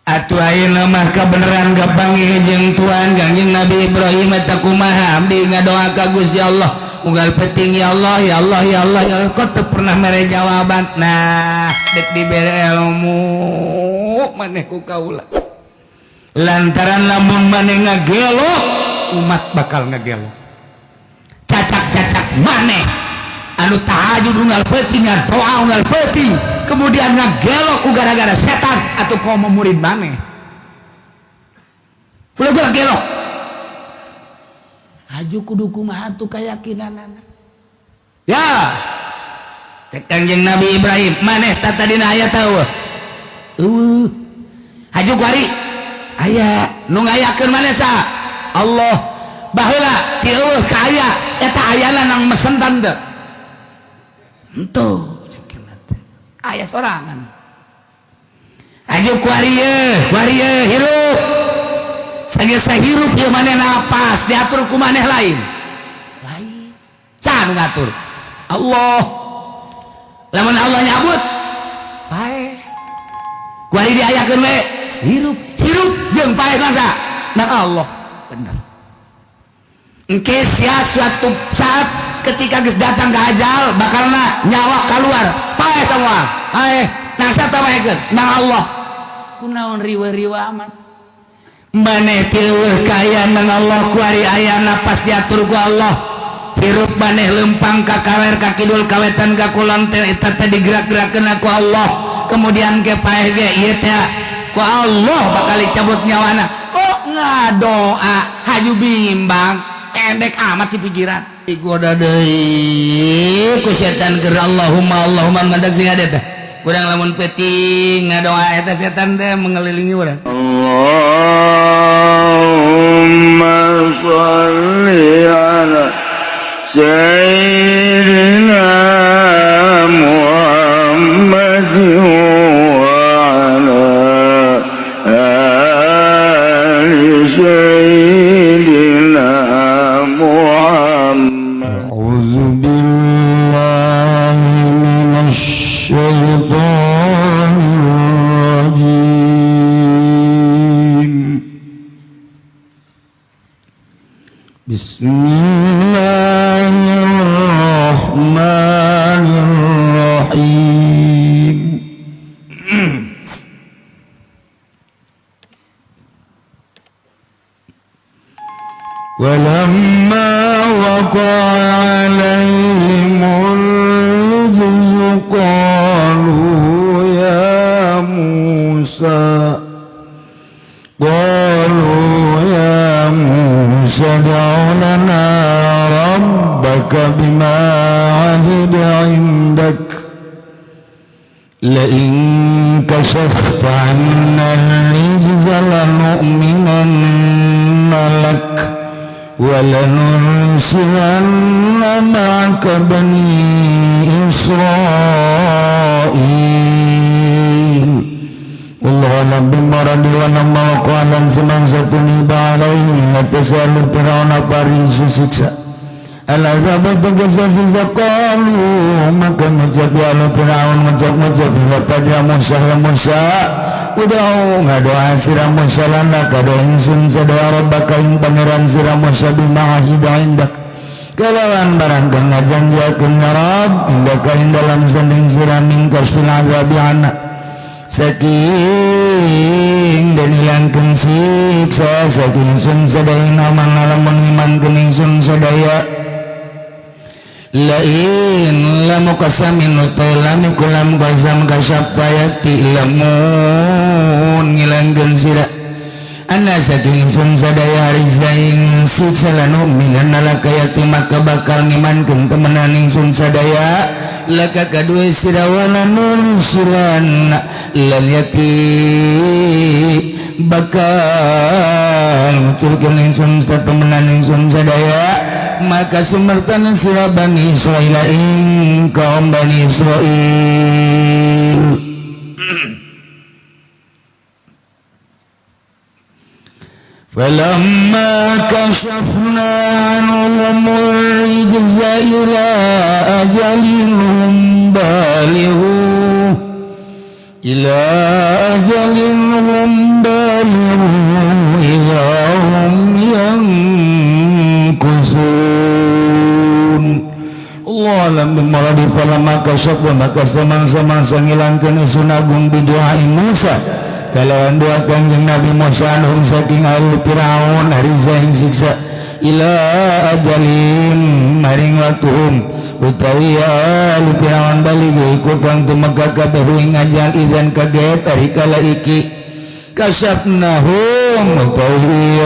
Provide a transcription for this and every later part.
Atuh ayeuna mah kabeneran kapanggih jeung Tuhan. Kangjeng Nabi Ibrahim eta kumaha? Abdi ngadoa ka Gusti Allah unggal peuting, "Ya Allah, ya Allah, ya Allah, ya Allah," kok teu pernah mere jawaban. Nah, dek dibere ilmu maneh ku kaula, lantaran lamun maneh ngagelo, umat bakal ngagelo. Cacak-cacak maneh anu tahajud unggal peuting, doa unggal peuting, kemudian ngagelo ku gara-gara setan atau kau murid maneh ulah gua gelok. Haju kudu kumaha tuh keyakinan ya? Cek Kangjeng Nabi Ibrahim, maneh tata dina aya tahu haju kuari aya nu ngayakeun maneh sa Allah. Baheula ti eueuh ka aya, eta ayana nang mesentan teu? Henteu. Aya sorangan. Aju kuari ye, kuari ye hirup. Sageus hirup ieu maneh napas diatur ku maneh lain? Lain. Saha nu ngatur? Allah. Lamun Allah nyabut, paeh. Kuari diayakeun we hirup. Hirup jeung paeh masa nang Allah. Bener. Engke sia suatu saat ketika geus datang ke ajal, bakalna nyawa keluar, paeh ta moal? Paeh. Nang siapa paehkeun? Nang Allah. Kunaon riweuh-riweuh amat? Maneh ti eueuh kaya nang Allah, kuari aya napas diatur ku Allah. Hirup maneh lempang ka kaler, ka kidul, ka wetan, ka kulon teh, eta teh digerak-gerakkeun ku Allah. Kemudian ke paeh ge ieu teh ku Allah bakal dicabut nyawana. Kok ngadoa haju bimbang? Pendek amat sih pikiran. Digoda deui ku setan keur Allahumma Allahumma ngadak sing ada teh. Urang lamun peuting ngadoa, eta setan teh mengelilingi urang. اللهم صل على سيدنا محمد وعلى آل سيدنا محمد. أعوذ بالله من الشيطان الرجيم. بسم الله الرحمن الرحيم. ولما وقع عليهم الرجز قالوا يا موسى، قالوا يا موسى ادع لنا ربك بما عهد عندك، لئن كشفت عنا الرجز لنؤمنن لك ولنرسلن معك بني إسرائيل. والله أعلم بمراد. ولما وقع lan semangsa tumiba عليهم ngatesalu Fir'aun parisu siksa العذاب tegesa siksa, قالوا maka ngucap ya Allah Fir'aun, ngucap-ngucap pada Musa, "Ya Musa, ادع ngadoa sira Musa لنا kada ingsun sadaya ربك ing pangeran sira Musa بما عهد عندك kalawan barang kang ngajanjiakeun Rabb عندك ing dalam sanding sira من كشف العذاب عنا saking den hilangkeun siksa saking sun sadaya aman lamun imankeun ingsun sadaya. لئن لام قسم utawa lam iku lam qasam كشفت yakti lamun ngilangkeun sira عنا saking sun sadaya الرجز ing siksa لنؤمنن لك yakti maka bakal ngimankeun temenan ingsun sadaya لك kadue sira ولنرسلن lan yakti bakal nguculkeun ingsun temenan ingsun sadaya معك sumertan sira Bani Israil ing kaum Bani Israil. فلما كشفنا عنهم الرجز إلى أجل هم بالغوه، إلى أجل هم Qalu idza hum yankusun. Allah alam bimuradi. Falamma kasyafna, maka samang-samang ngilangkeun ingsun agung, bidu'a Musa, kalawan doa Kangjeng Nabi Musa, anhum saking al Firaun, ar-rijza ing siksa, ila ajalin maring waktuhum utawi al Firaun baligh iku kang tumeka kabeh ing ajal, idzan kaget ari kala iki, kasyafnahum utawi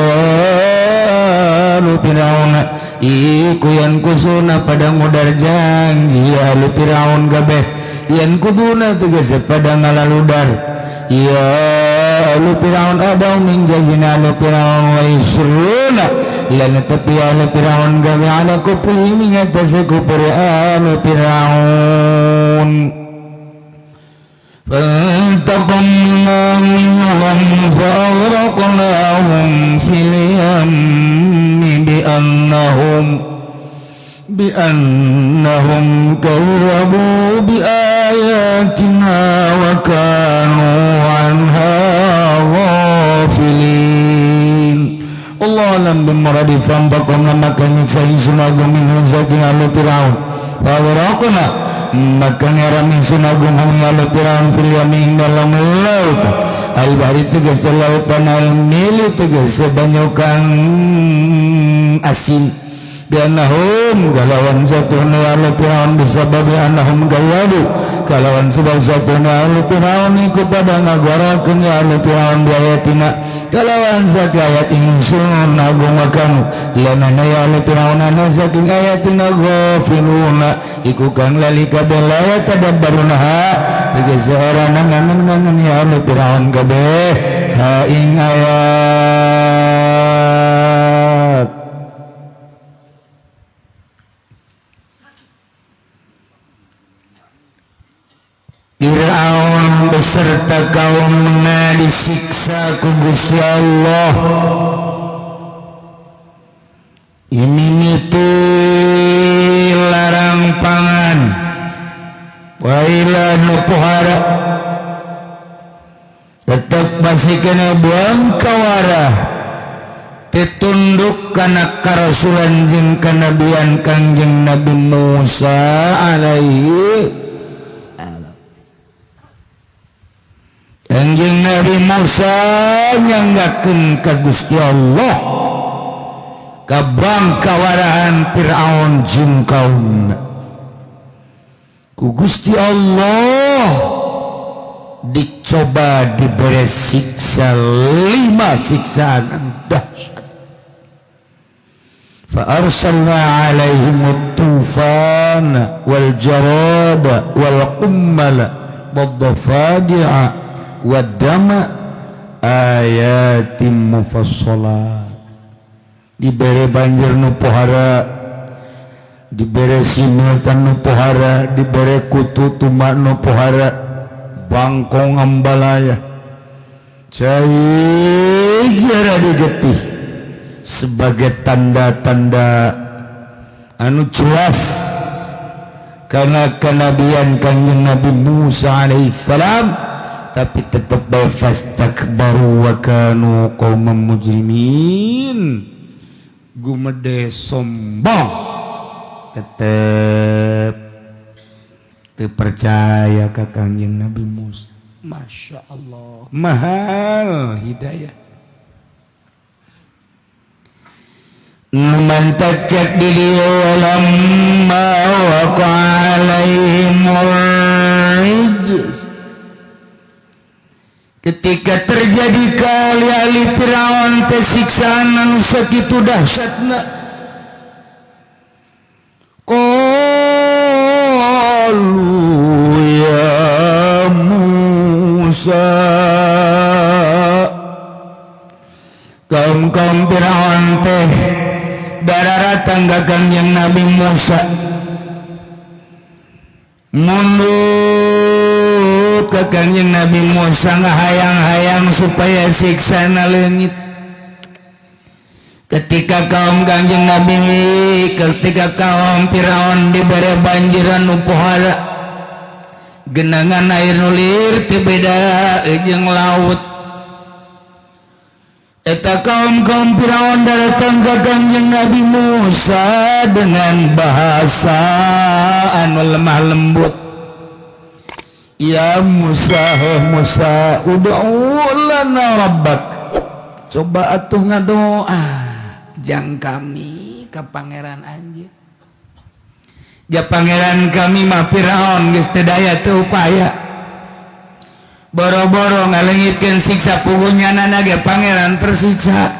al Firaun iku yankusuna pada ngudar janji al Firaun kabeh, yankuduna tegese pada ngalaludar. Ya alu Firaun ada min jajina alu Firaun wa yusruna lan tepi alu Firaun gawe ala kufrihim atas kufur alu Firaun. فانتقمنا منهم فأغرقناهم في اليم بأنهم كذبوا بآياتنا وكانوا عنها غافلين. Allah alam bimuradi. Fantaqamna, maka nyiksa ingsun agung, minhum saking alu Firaun, faghraqna, maka ngeram ingsun agung, hum alu Firaun, fil yami dalam laut, al bahri tegese lautan, al mili tegese banyu kang asin, biannahum kalawan satuna alu Firaun, bisababi annahum gawadu kalawan sebab satuna alu Firaun iku pada ngagorokeun ya alu Firaun, biayatina kalawan sakayat ingsun agung, makanu lanana ya alu Firaun ana saking ayatina ghafiluna iku kang lali kabeh, la yatadabbarunaha tegese ora ngangen-ngangen ya alu Firaun kabeh ha ing ayat. Fir'aun beserta kaumna disiksa ku Gusti Allah. Ini miti larang pangan waila nu pohara tetep masih kena buang kawara ditunduk kana karasulan jeung kanabian Kangjeng Nabi Musa alaihi. Kangjeng Nabi Musa nyanggakeun ka Gusti Allah ka bangkawarahan Firaun jeung kaumna. Ku Gusti Allah dicoba diberi siksa 5 siksaan dahsyat. Fa arsalna alaihim at-tufan wal jarada wal qummala wad dafadi'a wadama ayatim mufassalat. Dibere banjir nu pohara, dibere simetan nu pohara, dibere kutu tumak nu pohara, bangkong ambalaya cai jara digetih sebagai tanda-tanda anu jelas karena kenabian Kanjeng Nabi Musa alaihissalam, tapi tetap fastakbaru wa kanu qauman mujrimin, gumede sombong tetep teu percaya ka Kangjeng Nabi Musa. Masya Allah, mahal hidayah. Numantak cek di dieu lamma waqa alaihimur rijz, ketika terjadi kali-ali Firaun teh siksaan anu sakitu dahsyatna, qalu ya Musa, kaum-kaum Firaun teh dararatang ka Kangjeng Nabi Musa, mundur ke Kangjeng Nabi Musa ngahayang-hayang supaya siksana leungit. Ketika kaum Kangjeng Nabi, ketika kaum Firaun dibere banjiran nu pohara, genangan air nulir teu beda jeung laut. Eta kaum-kaum Firaun datang ke Kangjeng Nabi Musa dengan bahasa anu lemah lembut. Ya Musa, heh Musa, ud'u lana rabbak. Coba atuh ngadoa jang kami ka pangeran anjeun. Ja pangeran kami mah Firaun geus teu daya teu upaya. Boro-boro ngalengitkeun siksa pugunya nana ge pangeran tersiksa.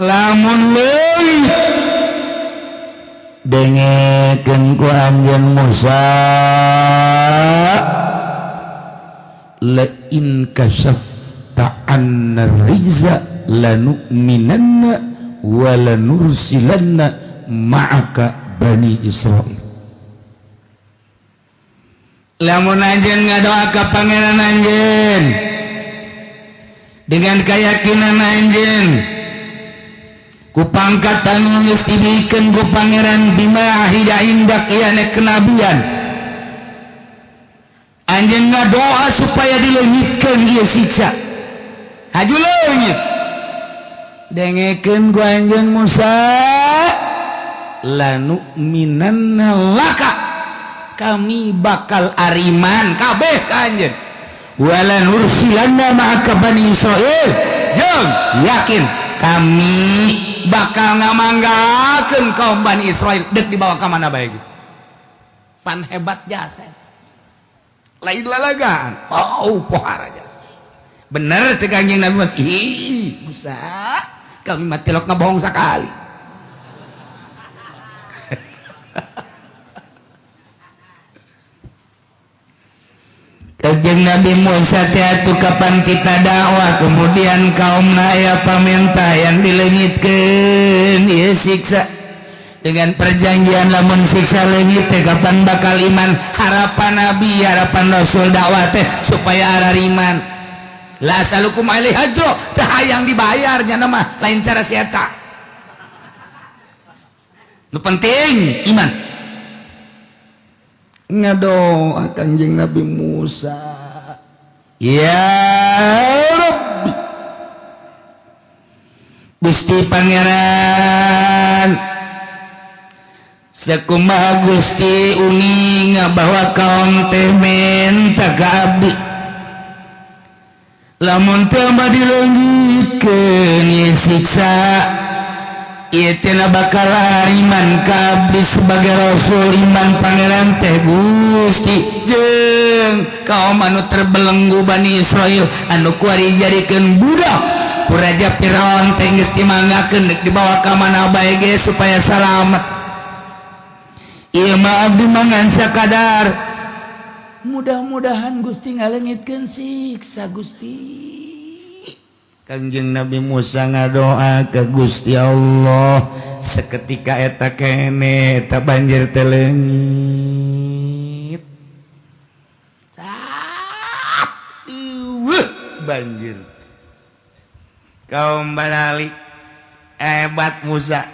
Lamun leuwih dengekeun ku anjeun Musa, la in kasafta anna rijza lanu'minanna wa lanursilanna ma'aka bani Israil. Lamun anjeun ngadoa ka pangeran anjeun dengan keyakinan anjeun ku pangkat anu geus dibikeun ku pangeran bima ahida indak ieu kenabian, anjeun ngadoa supaya dileungitkeun ieu siksa. Haju leungit. Dengekeun ku anjeun Musa, lanu'minanna laka, kami bakal ariman kabeh ka anjeun, wala nursilanna ma'aka bani Israil, jeung yakin kami bakal ngamanggakeun kaum Bani Israil deuk dibawa ka mana bae ge. Pan hebat jasa lain lalagaan, oh pohara jasa. Bener cek Kangjeng Nabi Musa, ih Musa kami mah tilok ngabohong sakali. Kangjeng Nabi Musa teh atuh kapan kita dakwah kemudian kaum aya pamentah yang dileungitkeun ieu siksa dengan perjanjian lamun siksa leungit teh kapan bakal iman. Harapan Nabi, harapan Rasul dakwah teh supaya arariman. La asalukum alaihi ajro, teh hayang dibayar nya mah lain cara si eta. Nu penting iman. Ngadoa Kangjeng Nabi Musa, ya Rabbi, Gusti Pangeran, sakumaha Gusti uninga bahwa kaum teh menta ka abdi, lamun teu mah dileungitkeun ieu siksa, ieu teh bakal iman ka abdi sebagai rasul, iman pangeran teh Gusti jeung kaum anu terbelenggu Bani Israil anu kuari jadikeun budak ku Raja Firaun teh geus dimanggakeun deuk dibawa ka mana bae ge supaya salamet. Ieu mah abdi mangan sakadar, mudah-mudahan Gusti ngaleungitkeun siksa Gusti. Kangjeng Nabi Musa ngadoa ke Gusti Allah, seketika eta kene eta banjir teh leungit. Banjir. Kaum Banali hebat Musa.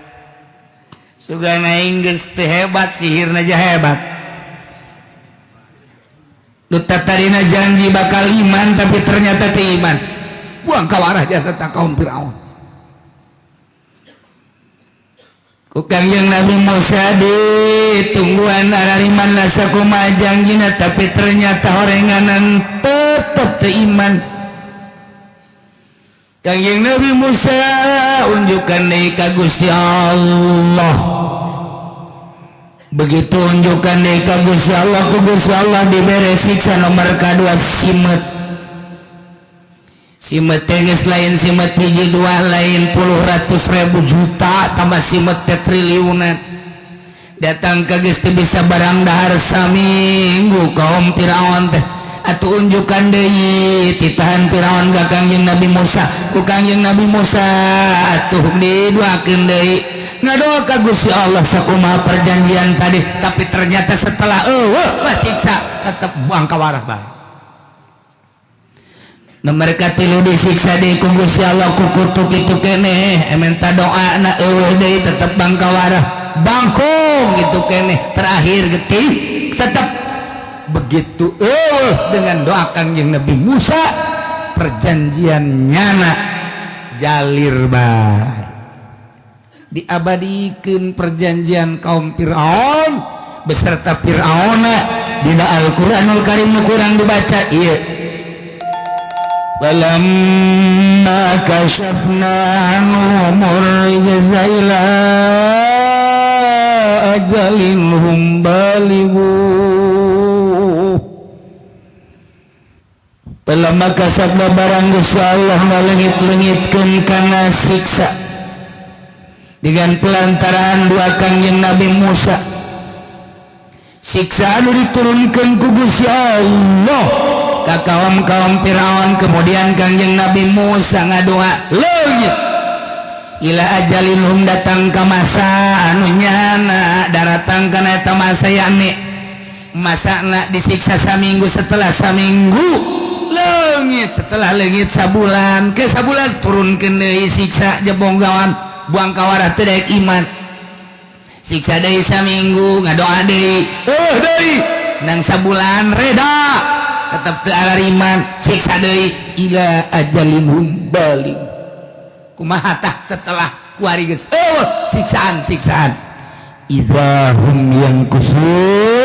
Sugana Inggris teh hebat, sihirna aja hebat. Duta tadina janji bakal iman tapi ternyata teh iman. Buang kawarah jasa tak kaum Firaun. Ku Kangjeng Nabi Musa ditungguan arariman lasakumaha janjina tapi ternyata horenganan tetep teu iman. Kangjeng Nabi Musa unjukkan deui ka Gusti Allah. Begitu unjukkan deui ka Gusti Allah, ku Gusti Allah dibere siksa nomor kadua simet. Simet teh geus lain simet hiji dua lain puluh ratus ribu juta tambah simet teh triliunan. Datang ke geus teu bisa barang dahar saminggu kaum Firaun teh. Atuh unjukan deui titahan Firaun ka Kangjeng Nabi Musa. Ku Kangjeng Nabi Musa atuh diduakeun deui. Ngadoa ka Gusti Allah sakumaha perjanjian tadi, tapi ternyata setelah eueuh siksa tetep buang kawarah bae. Nomor katilu disiksa deui ku Gusti Allah ku kutuk kitu keneh, minta doa na eueuh deui tetep bangkawarah. Bangkung gitu keneh, terakhir getih tetep Begitu eueuh dengan doa Kangjeng Nabi Musa, perjanjian nyana jalir bae, diabadikan perjanjian kaum Fir'aun beserta Fir'auna dina Al-Qur'anul Karim. Nu kurang dibaca ieu, فلما كشفنا عنهم الرجز إلى أجل هم بالغوه. فلما كشفنا barang Gusti Allah ngalengit-lengitkeun kana siksa dengan pelantaraan doa Kangjeng Nabi Musa, siksa anu diturunkan ku Gusti Allah ka kaum-kaum Firaun, kemudian Kangjeng Nabi Musa ngadoa leungit, ila ajalin hum datang ka masa anu nyana daratang kana eta masa, yakni masana disiksa saminggu, setelah saminggu leungit, setelah leungit sabulan, ke sabulan turunkeun deui siksa jebonggawan buang kawara teu daek iman. Siksa deui saminggu, ngadoa deui, oh deui nang sabulan reda, tetap teu iman, siksa deui, ila ajalin hum balig. Kumaha tah setelah kuari geus oh siksaan siksaan? Idza hum yankusun.